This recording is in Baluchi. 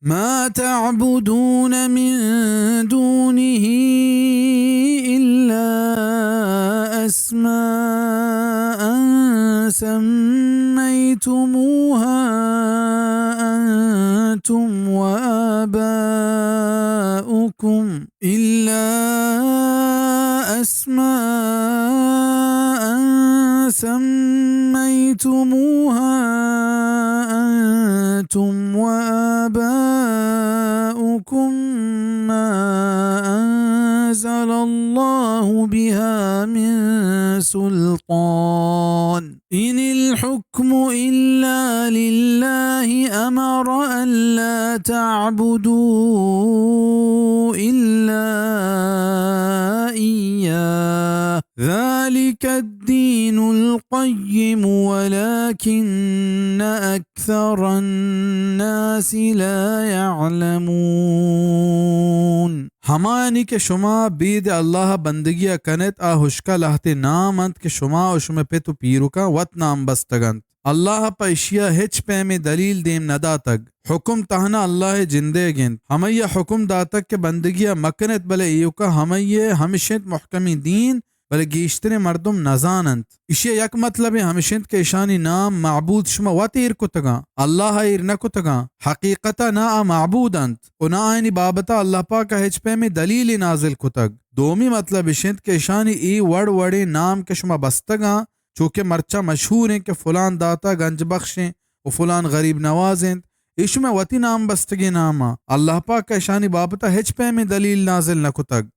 ما تعبدون من دونه إلا أسماء سميتموها أنتم وآباؤكم، إلا أسماء سميتموها أنتم وآباؤكم ما أنزل الله بها من سلطان، إن الحكم إلا لله أمر ألا تعبدوا إلا إياه، ذلك الدين القيم ولكن أكثر الناس لا يعلمون۔ ہمایانی کہ شما بید اللہ ءَ بندگی ءَ کن ات، آ ہشکا لہتے نام انت کہ شما و شمئے پت و پیرکاں وت نام بستگ انت۔ اللہ ءَ پہ اشی ءَ ہچ پیمیں دلیل دیم نہ داتگ۔ حکم تہنا اللہ ءِ جندئیگ انت۔ ہمئی ءَ حکم داتگ کہ بندگی ءَ مہ کن ات، بلے ایوکا ہمئی ءِ ہمش انت محکمیں دین، بلے گیشتریں مردم نہ زان انت۔ ایشی ءِ یک مطلبے ہمش انت کہ اشانی نام معبود شما وت ایر کتگاں، اللہ ءَ ایر نہ کتگاں۔ حقیقت ءَ نہ آ معبود انت و نہ آیانی بابت ءَ اللہ پاک ءَ ہچ پیمیں دلیلے نازل کتگ۔ دومی مطلب اش انت کہ اشانی اے وڑ وڑیں نام کہ شما بستگاں، چو کہ مرچاں مشہور انت کہ فلان داتا گنج بخش انت و فلان غریب نواز انت، اے شمئے وتی نام بستگیں ناماں۔ اللہ پاک ءَ اشانی بابت ءَ ہچ پیمیں دلیل نازل نہ کتگ۔